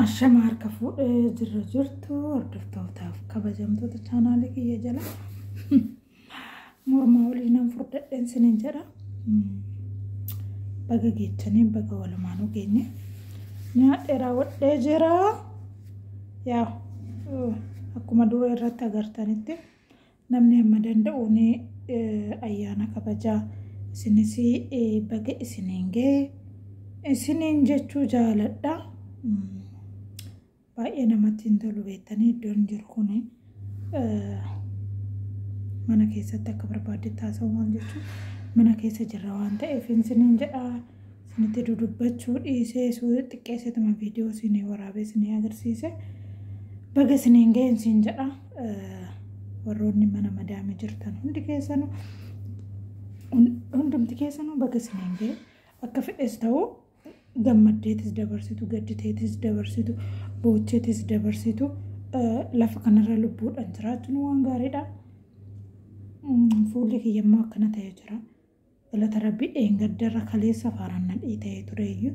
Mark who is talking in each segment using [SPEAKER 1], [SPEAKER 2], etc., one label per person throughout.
[SPEAKER 1] Ashama harka fuudhee jirra jirtu hordoftootaaf kabajamtoota chaanaalii kiyya jala mormaa waliin furdadheen sinin jedha. Baga geechanii baga walumaanuu geenye nyaadhee raawwadhee jira. Yaa akkuma dura irratti agartanitti namni hamma danda'uun ayyaana kabajaa isinis baga isiniin ga'e isiniin jechuu jaaladha. Baay'ee namatti hin tolu beektanii iddoon jiru kun mana keessatti akka barbaadde taasisuu maal jechuun mana keessa jirra waan ta'eef isiniin jedha. Isinitti dudubbachuu dhiisee xiqqeessituma viidiyoo isinii waraabee isinii agarsiise baga isiniin ga'e isin jedha. Warroonni mana madaamii jirtan hundi keessanuu hundumti keessanuu baga isiniin ga'e akka fedhes ta'u gammaddeetis dabarsitu gadditeetis dabarsitu boocheetis dabarsitu lafa kanarra lubbuudhaan jiraachuun waan gaariidha. Fuulli kiyyammoo akkana ta'ee jira. Galata rabbii dheengaddarra kaleessa faaraan nadhii ta'ee tureyyuu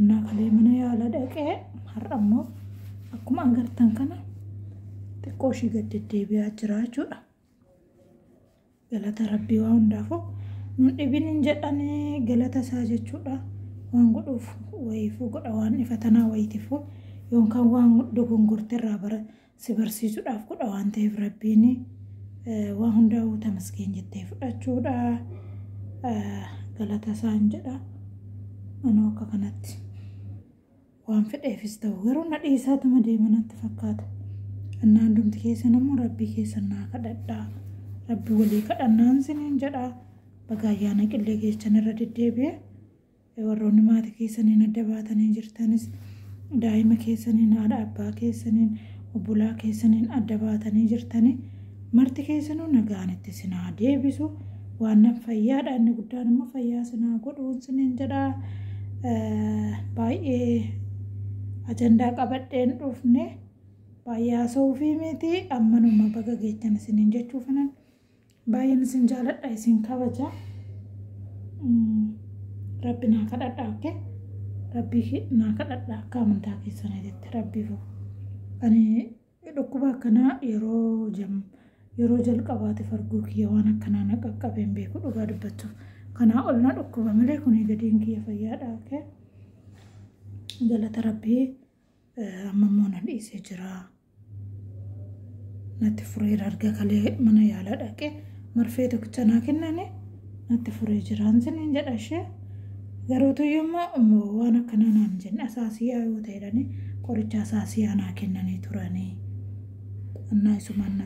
[SPEAKER 1] innaa kalee mana yaala dhaqee har'a immoo akkuma agartan kana xiqqoo ishii gad deddeebi'aa jira jechuudha. Galata rabbii waa hundaafuu nun dhibin hin jedhanii galata isaa jechuudha. Waan godhuuf wayiifuu godha waan ifatanaa wayiitiifuu yookaan waan dogongorteerraa bara si barsiisuudhaaf godha waan ta'eef rabbiin waan hundaa'uu tamaskeen jettee fudhachuudha. Galata isaan jedha. Anuu akka kanatti waan fedheefis ta'u garuu na dhiisaatuma deema natti fakkaata. Innaa hundumti keessan immoo rabbii keessan naa kadhadhaa. Rabbi walii kadhannaan isiniin jedha. Baga ayyaana qillee geechan irra deddeebi'e. Warroonni maatii keessaniin adda baatanii jirtanis daa'ima keessaniin haadha abbaa keessaniin obbolaa keessaniin adda baatanii jirtanii marti keessanuu nagaan itti isin haa deebisu. Waan nan fayyaadha inni guddaan immoo fayyaa isin haa godhuun isiniin jedha. Baay'ee ajandaa qabadheen dhufne baay'ee haasa'uufii miti ammanuma baga geechan isiniin jechuufinan baay'een isin jaaladha isin kabaja. Rabbi naa kadhadhaa okkee rabbii naa kadhadhaa akka amantaa keessaniitti rabbiif ani dhukkuba akkanaa yeroo jalqabaatiif arguu kiyya waan akkanaa na qaqqabeen beeku dhugaa dubbachuuf kanaa ol na dhukkuba malee kuni gadiin kiyya fayyaadha okkee galata rabbii amma immoo na dhiisee jira. Natti fureera arga kalee mana yaalaa dhaqee marfee tokkicha naa kennani natti furee jiraan siniin jedha ishee. Garuu tuyyummaa waan akkanaa naan jenne asaasiyaa yoo ta'edhani qoricha asaasiyaa naa kennanii turanii. Annaa isumaan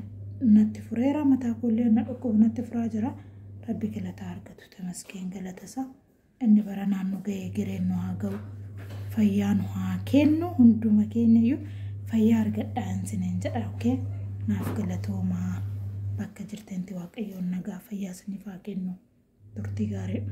[SPEAKER 1] natti fureera mataa koollee na dhukkubu natti furaa jira. Rabbi galata argatu tamaskeen galata isaa. Inni bara naannoo ga'ee jireenyu haa ga'u. Fayyaa nu haa kennu hunduma keenya iyyuu fayyaa argadhaa isiniin jedha okkee naaf galatoomaa bakka jirtanitti waaqayyoon nagaa fayyaa isiniif haa kennu turtii gaarii.